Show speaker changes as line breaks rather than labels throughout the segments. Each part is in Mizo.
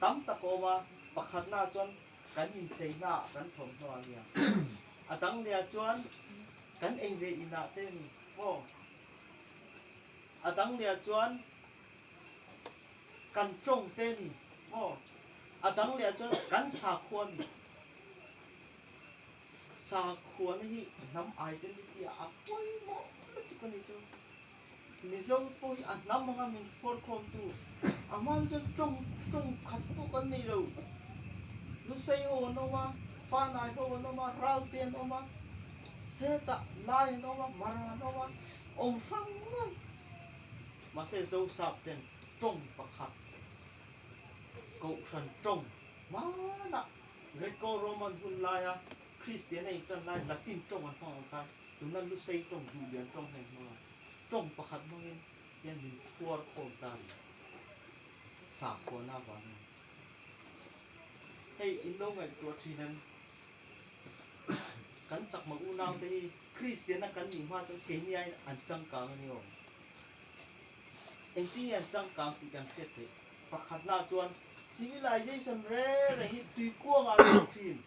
Tam tak a awm a, pakhatnaah chuan kan incheinaah kan thawmhnaw a nia. A dang lehah chuan kan ei leh inah te a ni maw? A dang lehah chuan kan tawng te a ni maw? A dang lehah chuan kan sakhua a ni. Sakhuana hi hnam identity ah a pawimawh lutuk a ni chu. Mizo pawh hi a hnam anga min phuarkhawmtu a hman chuan tawng tawng khat pawh kan nei lo. Lusei ho an awm a, Fanai ho an awm a, Ralte an awm a, hetah Lai an awm a, Mara an awm a, awm hrang hrang. Mahse Zosap ten tawng pakhat Kohhran tawng hmanah Greco-Roman hun laia Kristian a intan lai Latin tawng an hmang ang khan tuna Lusei tawng Duhlian tawng hi an hmang a, tawng pakhat hmangin hian min phuar khawm ta a ni. Sakhuana avangin. Hei in lo ngaihtuah thin an kan chakma unaute hi Kristiana kan nih hma chuan keini aiin an changkang a ni aw. Engtin nge an changkang tih kan hriat theih? Pakhatna chuan civilization reng reng hi tui kuangah an awm thin.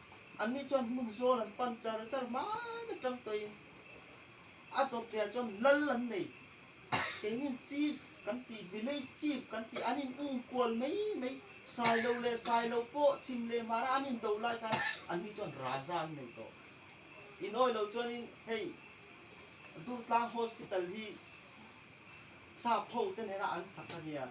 Anni chuan hmun zawl an pan char char hman atang tawhin a dawtliah chuan lal an nei. Keinin chief kan ti, village chief kan ti, an in um kual mai mai. Sailo leh sailo pawh chhim leh hmara an indo lai khan anni chuan raja an nei tawh. Inawi loh chuanin hei Durtlang Hospital hi Sap ho te nena an sak a nia.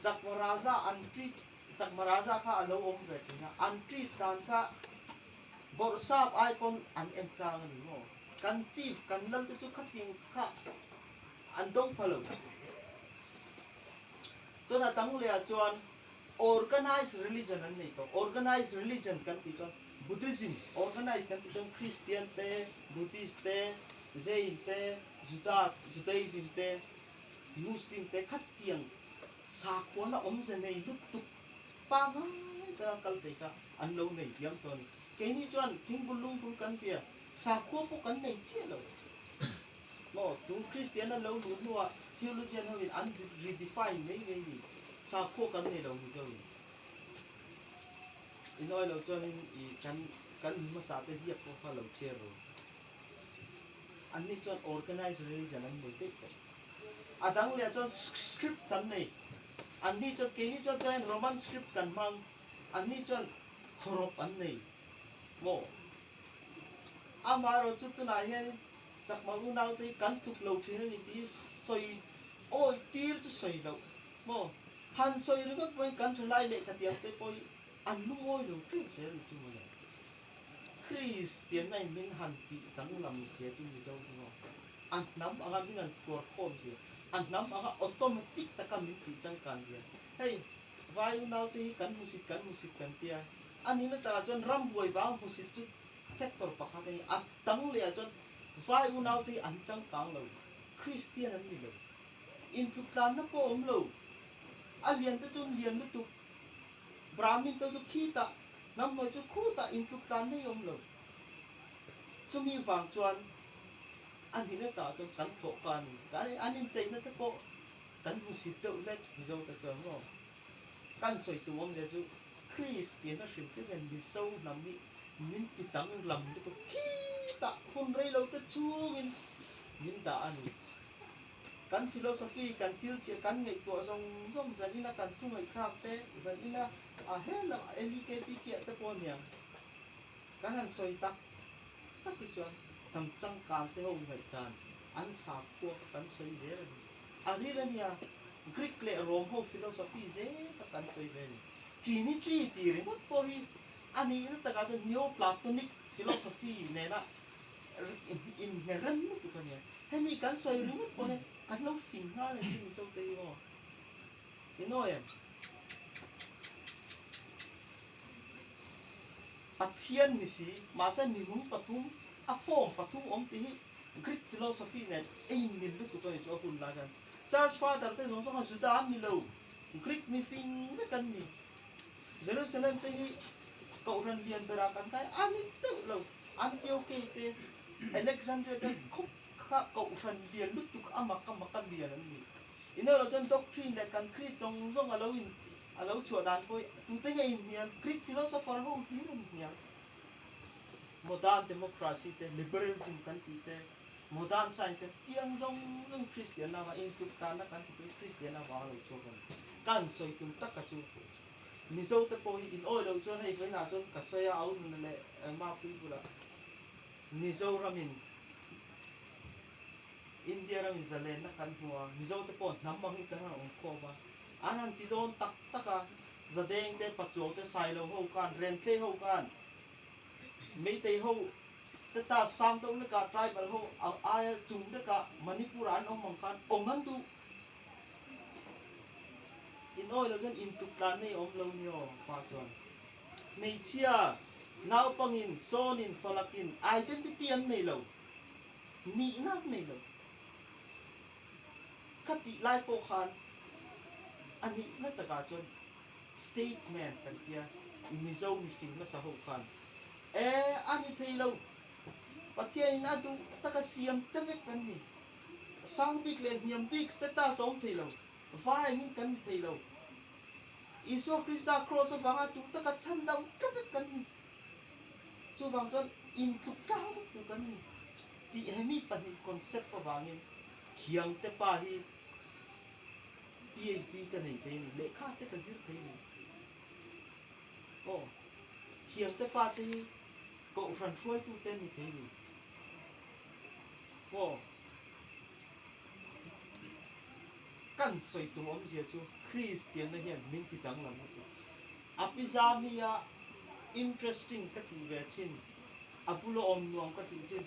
Chakma Raja an treat Chakma Raja kha a lo awm ve thin a, an treat dan kha Bawrhsap ai pawn an en chang a ni maw? Kan chief, kan lal te chu khating kha an dawng pha lo. Chuan a dang leh ah chuan organized religion an nei tawh. Organized religion kan tih chuan Buddhism, organized kan tih chuan Christian te, Buddhist te, Jain te, Juda, Judaism te, Muslim te khatiang sakhuana awmze nei lutuk pangngai taka kal thei kha an lo nei diam tawh a ni. Keini chuan thingbul lungbul kan tia, sakhua pawh kan nei chiah lo. Maw, tun Kristian an lo luh hnuah theologian hoin an redefine mai mai ni, sakhua kan nei lo Mizoin. Inawi lo chuanin i kan kan hmasa te ziak pawh kha lo chhiar ru. Anni chuan organized religion an nei daih tawh. A dang leh chuan script kan nei. Anni chuan keini chuan chuan Roman script kan hmang. Anni chuan hawrawp an nei maw? Amaherawh chu tunah hianin chakma unaute hi kan tluk lo thin a ni tih sawi awi tir chu sawi loh maw? Han sawi ringawt pawhin kan thalai lehkhathiam te pawh hi an lungawi lo teuh zel ni chu mawle. Kristianna in min han tih danglam zia chu Mizo hi maw? A hnam anga min han phuar khawm zia, a hnam anga automatic taka min tih changkan zia. Hei vai unaute hi kan hmusit kan hmusit kan tia, a nihna takah chuan rambuai vang hmusit chu factor pakhat a ni. A dang lehah chuan vai unaute hi an changkang lo, Kristian an ni lo. Intluk tlanna pawh a awm lo. A lian te chuan lian lutuk, Brahmin te chu khitah, hnamhnuai chu khutah intluk tlanna hi a awm lo. Chumi vang chuan a nihna tah chuan kan thawh ka a ni. An incheina te pawh kan hmusit deuh hlek Mizo te chuan maw? Kan sawi tum awm zia chu Kristiana hrim hrim hian Mizo hnam hi min ti danglam lutuk khitah hun rei lo te chungin min dah a ni. Kan philosophy, kan thil chiah, kan ngaihtuah zawng zawng zan ina kan thu ngaihthlak te, zan ina a hel a LEKP kiah te pawh aniang. Kan han sawi tak tak hi chuan hnam changkang te ho ngaihdan an sakhua kha kan sawi zel a ni. A ril a nia, Greek leh Rome ho philosophy zel kha kan sawi ve a ni. Trinity tih ringawt pawh hi a nihna takah chuan Neoplatonic philosophy nena inhne rem lutuk a nia. Hemi kan sawi ringawt pawh hi kan lo fing nghal em chu Mizo te hi aw. Inawi em? Pathian ni si, mahse minung pathum, a form pathum awm tih hi Greek philosophy nen ei mil lutuk a ni chu a hun lai khan. Church father te zawng zawng khan Juda an ni lo, Greek mi fing vek an ni. Jerusalem te hi Kohhran lian berah kan kai a ni deuh lo. Antiochei te, Alexandria te khup kha Kohhran lian lutuk a mak a mak a lian an ni. Inawh chuan doctrine leh kan creed zawng zawng a lo in a lo chhuah dan pawh hi tute nge inhnial? Greek philosopher ho hlir an inhnial. Modern democracy te, liberalism kan tih te, modern science te tiang zawng zawng Kristianna avanga intluk tanna kan ti chu Kristianna avanga lo chhuak a ni. Kan sawi tum taka chu Mizo te pawh hi in awi loh chuan hei vawiinah chuan ka sawi a, Aununa leh Mapui bulah Mizoramin India ramin zalenna kan hmu a, Mizo te pawh hnam angin kan han awm khawm a, an han ti dawn tak tak a, Zadeng te, Pachuau te, Sailo ho khan, Rentlei ho khan, Meitei ho status sang deuh leka tribal ho aia chung deka Manipur ah an awm ang khan awm an duh. In awi lo chuan intuk tlan nei awm lo ni aw pa chuan. Hmeichhia, naupangin, sawnin, falakin identity an nei lo. Nihna an nei lo. Ka tih lai pawh khan a nihna takah chuan statesman kan tia Mizo mifing hmasa ho khan e a ni thei lo, Pathianin a duh taka siam te vek kan ni. Sang bik leh hniam bik status a awm thei lo, vai angin kan ni thei lo. Isua Krista kraws avanga duh taka chhan dam te vek kan ni. Chuvang chuan intluk tlang vek tur kan ni tih hemi pahnih concept avangin Khiangte pa hi PhD ka nei thei a ni, lehkha te ka zir thei a ni. Aw, Khiangte pa te hi Kohhran hruaitu te ni thei a ni. Aw, kan sawi tum awmzia chu Kristianna hian min ti danglam lutuk. A pi zam hi a interesting ka tih ve thin, a bula awm nuam ka tih thin.